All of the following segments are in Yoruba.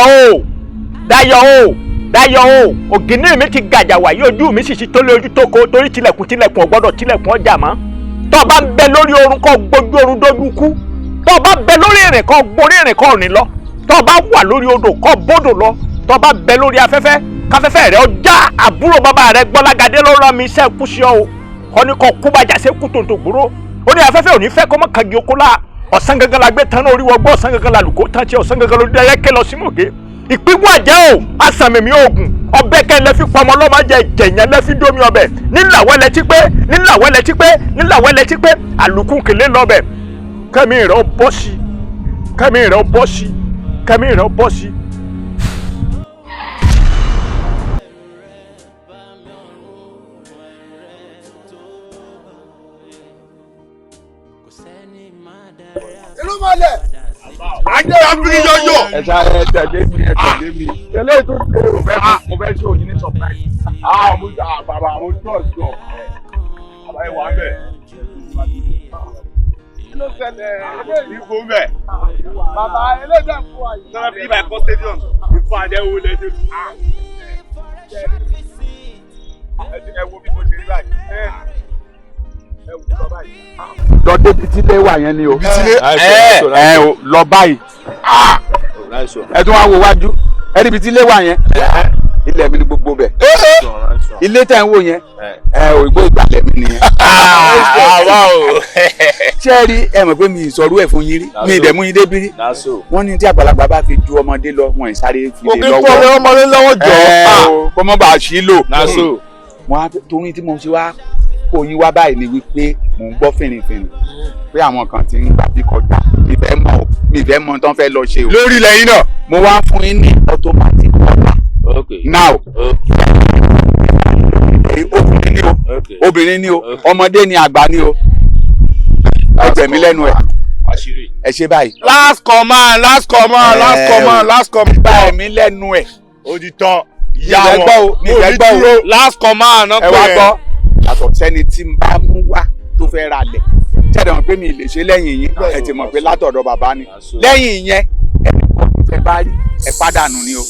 O, Dayọ̀ o, Dayọ̀ o, ògìní mi ti gàjà wàyí, ojú mi sì ti tó lé ojú tó ko, torí tilẹ̀kùn tilẹ̀kùn ọ̀gbọ́dọ̀ tilẹ̀kùn ọjà mọ́. Tó o bá ń bẹ lórí orun, kó gbójú orun dójú kú. Tó o bá bẹ lórí ìrìn, kó gborí ìrìn kó rìn lọ. Tó o bá wà lórí odò, kó bódò lọ. Tó o bá bẹ lórí afẹ́fẹ́, káfẹ́fẹ́ rẹ ọjà. Àbúrò bàbá rẹ Gbọ́lágadé ló rán mi iṣẹ́ kú sí ọ o. Kọ́ ní kọ́ kú bàjá sí kú tòǹtò gbòòrò. Ó ní afẹ́fẹ́ ò ní fẹ́ kọ́ mọ́ kagi oko la. Ọ̀sán gangan la gbé tán náà orí wọgbọ́, ọ̀sán gangan la lùkó tán tí ọ̀sán gangan ló dé ayẹ́kẹ́ lọ sí mògé. Ìpínwó àjẹ́ o, asàmìmí oògùn ọbẹ̀ kẹ́ lẹ́fi pamọ́ lọ́mọ jẹ jẹ̀yàn lẹ́fi dómi ọbẹ̀ nílàwẹ́ lẹ́tí pé, nílàwẹ́ lẹ́tí pé, nílàwẹ́ lẹ́tí pé, àlùkù kèlé lọ́bẹ̀. Kẹ́mi rẹ̀ ó bọ́ sí, kẹ́mi rẹ̀ ó bọ́ sí, kẹ́mi rẹ̀ ó bọ́ sí. Irúnmọlẹ̀. Ajé yọyọ. Ẹ ṣá, ẹ tẹ̀lé mi, ẹ tẹ̀lé mi. Eléyìí tó ṣe, mo fẹ́ mo fẹ́ ṣe òyìn ní surprise. Ah, mo ah bàbá, mo trust you. Bàbá ẹ wà ń bẹ̀. Kí ló ṣẹlẹ̀? Ipò ń bẹ̀. Bàbá, eléyìí tẹ̀ fún wa yìí. Sọ́dọ̀ bí ibà ẹ̀kọ́ stadium. Ikú àdẹ́wò lẹ́dẹ̀. Ẹ wo bí mo ṣe rí báyìí. Ẹ wò lọ báyìí. Lọ débi tí ilé wà yẹn ni o. Ẹ Ẹ o, lọ báyìí. Ẹ tún wá wo wájú. Ẹ níbi tí ilé wà yẹn. Ilẹ̀ mi ni gbogbo bẹ̀. Ilé tẹ̀ ń wò yẹn. Ẹ ò, igbó ìgbàlẹ̀ mi nìyẹn. Àwa o. Ṣé ẹ rí, ẹ mọ̀ pé mi ìsọ̀rú ẹ̀ fún yín rí, mi ì dẹ̀ mú yín débi rí. Wọ́n ní tí àgbàlagbà bá fi ju ọmọdé lọ, wọn ì sáré fi lé Kò kí lọ́wọ́. fọ́ ọmọdé lọ́wọ́ jọ. Ẹ o, kó mọ́ bá a ṣí lò. Naso. Wọ́n á torí tí mo ṣe wá kó yín wá báyìí ni wípé mò ń gbọ́ fìrìfìrì pé àwọn kan ti ń gbà bí kọjá. Mi fẹ́ mọ̀ o, mi fẹ́ mọ̀ tán fẹ́ lọ ṣe o. Lórí ilẹ̀ yìí náà. Mo wá fún yín ní automatic order now. Obìnrin ni o, obìnrin ni o, ọmọdé ni, àgbà ni o, ẹ jẹ̀mí lẹ́nu ẹ̀, ẹ ṣe báyìí. Last command, last command, last command, last command. Gba ẹ̀mí lẹ́nu ẹ̀. Ó ti tán. Mi ìfẹ́ gbọ́ o, mi ìfẹ́ gbọ́ o. Last command náà Ẹ wá gbọ́, yàtọ̀ sẹ́ni tí ń bá mú wá tó fẹ́ ra lẹ̀, ṣẹ̀dá mọ̀ pé mi lè ṣe lẹ́yìn yín. Ẹ ti mọ̀ pé látọ̀dọ̀ bàbá ni. Lẹ́yìn yẹn, ẹni kọ́ tẹ bá rí, ẹ pàdánù ni o.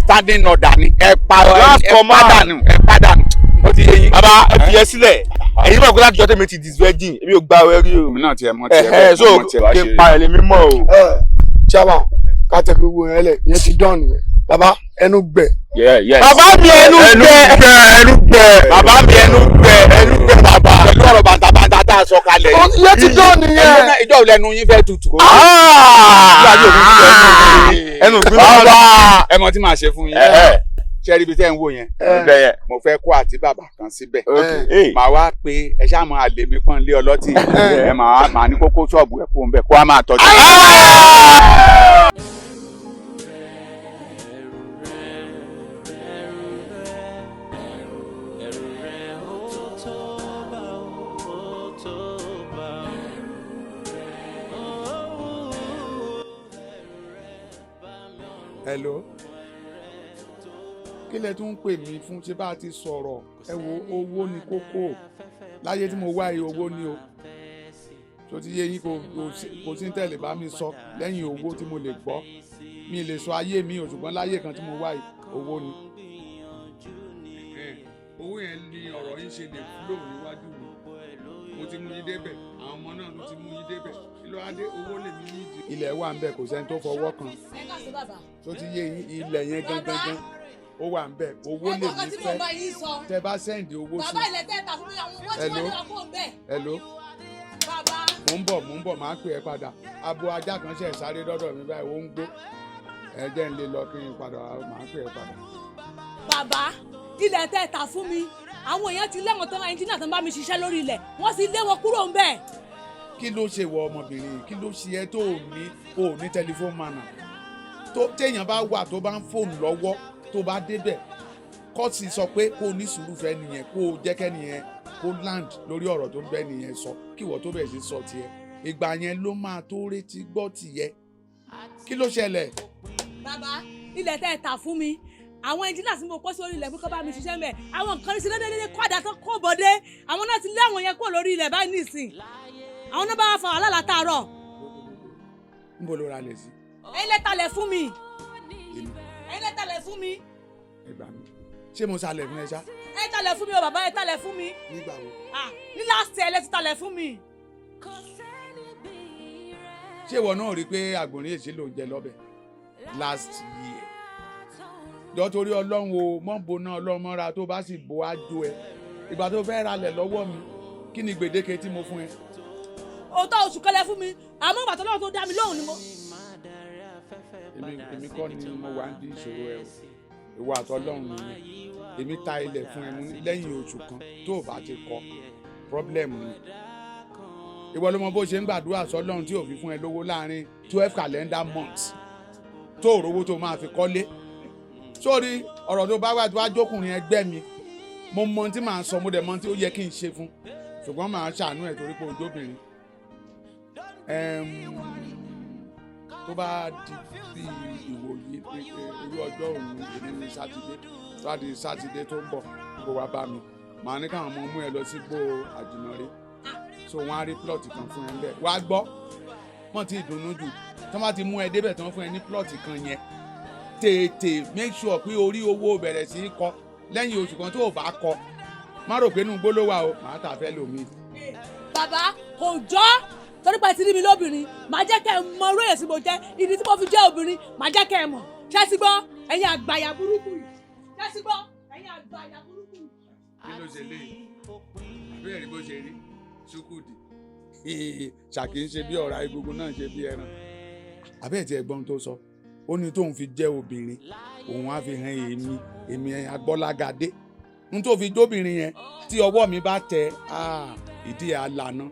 Standing order ni, ẹ pa Last ẹ command. pàdánù, ẹ pàdánù. Ó ti yé yín. Bàbá, ẹ fi ẹ sílẹ̀. Ẹ̀yin mọ̀ pé láti jọ́ tèmi ti disvirgin, èmi ò gba awẹ́ rí o. Èmi náà tiẹ̀ mọ̀ tiẹ̀ Ẹ̀hẹ́, bẹ́ẹ̀, so mo mọ̀ tiẹ̀. kí n pa ẹ̀ lèmi mọ̀ o. Ẹ chairman, ká tẹ gbogbo yẹn lẹ, ìyẹn ti dán nìyẹn. Bàbá, ẹnu gbẹ. Bàbá mi, ẹnu gbẹ, ẹnu gbẹ. Bàbá mi, ẹnu gbẹ, ẹnu gbẹ bàbá. Pẹ̀lú ọ̀rọ̀ bàtàbàtà tá a sọ kalẹ̀ yìí. Ìyẹn ti dán nìyẹn. Ìjọ ò lẹ́nu yín fẹ́ tutù. Ẹnu gbẹ. Bàbá, ẹ mọ̀ tí màá ṣe fún yín. Ẹ̀hẹ́. Ṣé rí ibi tẹ́ ń wò yẹn? Bẹ́ẹ̀. Mo fẹ́ kó àti bàbá kan síbẹ̀. Màá wá pé ẹ ṣáà mọ àlè mi pọ́n lé ọlọ́tì. Ẹ màá ní kókó ṣọ́ọ̀bù ẹ̀ kó ń bẹ̀ kó a máa tọ́jú. Hello, kí lẹ tún ń pè mí fún? Ṣé bá a ti sọ̀rọ̀? Ẹ wo, owó ni kókó láyé tí mo wá yìí, owó ni o. Tó ti yé yín, kò sí ń tẹ̀lé bá mi sọ lẹ́yìn owó tí mo lè gbọ́. Mi lè sọ ayé mi ò, ṣùgbọ́n láyé kan tí mo wá yìí, owó ni. Owó yẹn ni ọ̀rọ̀ yín ṣe lè flow níwájú mi. Mo ti mú yín débẹ̀, àwọn ọmọ náà ló ti mú yín débẹ̀. Kí ló wá dé? Owó lèmi ní ìdí. Ilẹ̀ wà ń bẹ̀, kò sẹ́ni tó fọwọ́ kan. Ẹ káàsán, bàbá. Tó ti yé yín, ilẹ̀ yẹn gangan gan ó wà ń bẹ̀. Owó Ẹ gbọ́ kan lèmi tí mo fẹ́. bá yín sọ. Tẹ bá send owó sí. Bàbá, ilẹ̀ tẹ́ ta fún mi, àwọn wọ́n ti wá Hello? ní wa kó bẹ́ẹ̀. Hello? Bàbá. Mò ń bọ̀, mò ń bọ̀, máa pè ẹ́ padà. Abo ajá kan ṣe sáré dọ́dọ̀ mi báyìí, ó ń gbó. Ẹ jẹ́ ń lè lọ kí n padà wá, máa pè ẹ́ padà. Bàbá, ilẹ̀ tẹ́ ta fún mi, àwọn èèyàn ti lé wọn tán. Ẹnjìnà tó ń bá mi ṣiṣẹ́ lórí ilẹ̀, wọ́n ti lé wọn kúrò ń bẹ̀. Kí ló ṣe wọ ọmọbìnrin yìí? Kí ló ṣe ẹ́ tó ò ní ò ní tẹlifóònù mànà tó téèyàn bá wà tó bá ń fóònù lọ́wọ́, tó bá débẹ̀, kọ́ọ̀sì sọ pé kó o ní sùúrù fẹ́ nìyẹn, kó o jẹ́ kẹ́nìyẹn kó land lórí ọ̀rọ̀ tó ń bẹ́ nìyẹn sọ, kí ìwọ tó bẹ̀rẹ̀ sí sọ tiẹ̀. Ìgbà yẹn ló máa tó retí gbọ́ tìyẹ. Kí ló ṣẹlẹ̀? Bàbá, ilẹ̀ tẹ́ ta fún mi, àwọn ẹnjìnà tí mo kó sórí ilẹ̀ pé kó bá mi ṣiṣẹ́ mẹ́, àwọn kan ṣe déédéé kọ́dà tó kó bọ́dé. Àwọn náà ti lé àwọn yẹn kúrò lórí ilẹ̀ báyìí nísìn. Àwọn náà bá wà fa wàhálà látàárọ̀. Níbo ló ra lẹ̀ sí? Ẹ̀yin lẹ talẹ̀ fún mi. Ẹ gbà mí, ṣé mo ṣalẹ̀ fún ẹ ṣá? Ẹ talẹ̀ fún mi o, bàbá, ẹ talẹ̀ fún mi. Nígbà wo? Ah, ní last year lẹ ti talẹ̀ fún mi. Ṣé ìwọ náà rí i pé àgbọ̀nrín èsì ló ń jẹ lọ́bẹ̀ last year? Jọ, torí Ọlọ́run o, mọ́ bo náà Ọlọ́run mọ́ra, tó bá sì bo ájò ẹ. Ìgbà tó fẹ́ ralẹ̀ lọ́wọ́ mi, kí ni gbèdéke tí mo fún ẹ? Òótọ́, oṣù kan lẹ fún mi, àmọ́ ìgbà tó lọ́wọ́ tó dá mi lóhùn ni mo. Èmi kọ́ ni mo wà ń di ìṣòro ẹ o, ìwọ àtọlọ́run nìyẹn. Èmi ta ilẹ̀ fún ẹ, mú ní lẹ́yìn oṣù kan tó o bá ti kọ, problem ni. Ìwọ ló mọ bó ṣe ń gbàdúrà sọ́lọ́run tí ò fi fún ẹ lówó láàrin 12 calendar months tó o rówó tó máa fi kọ́lé. Sórí ọ̀rọ̀ tó bá wà, tó bá jókùnrin ẹgbẹ́ mi, mo mọ ohun tí màá sọ, mo dẹ̀ mọ ohun tí ó yẹ kí n ṣe fún, ṣùgbọ́n màá ṣàánú ẹ̀ torí pé ojóbìnrin. Tó bá di bí ìwòye irú ọjọ́ òun èmi ní Sátidé, tó bá di Sátidé tó ń bọ̀, kó wá bá mi. Màá ní káwọn ọmọ mú ẹ lọ sí gbó àjìnàrè, so wọ́n á rí plot kan fún ẹ ńbẹ̀. Wá gbọ́, wọ́n ti dùnnú jù tí wọ́n bá ti mú ẹ débẹ̀ tí wọ́n fún ẹ ní plot kan yẹn, tètè make sure pé orí owó bẹ̀rẹ̀ sí í kọ. Lẹ́yìn oṣù kan tó o bá kọ, má rò pé inú igbó ló wà o, màá tà fẹ́ lòmíì. Bàbá, kò jọ́, torí pé ti rí mi lóbìnrin, màá jẹ́ kẹ́ ẹ mọ orú èyí tí mo jẹ́, ìdí tí mo fi jẹ́ obìnrin, màá jẹ́ kẹ́ ẹ mọ̀. Ṣé ti gbọ́, ẹ̀yin àgbàyà burúkú yìí? Ṣé ti gbọ́, ẹ̀yin àgbàyà burúkú yìí? Kí ló ṣe léyìí? Àbí ẹ̀rí bó ṣe rí ṣúkúdì ṣàkì ń ṣe bí ọ̀rá, egungun náà ṣe bí ẹran. Àbí ẹ̀ tí ẹ̀gbọ́n tó sọ, ó ní tóun fi jẹ́ obìnrin, òun á fi hàn èmi, èmi Agbọ́lágadé, n tó fi jóbìnrin yẹn, tí ọwọ́ mi bá tẹ, ìdí ẹ̀ á lànà.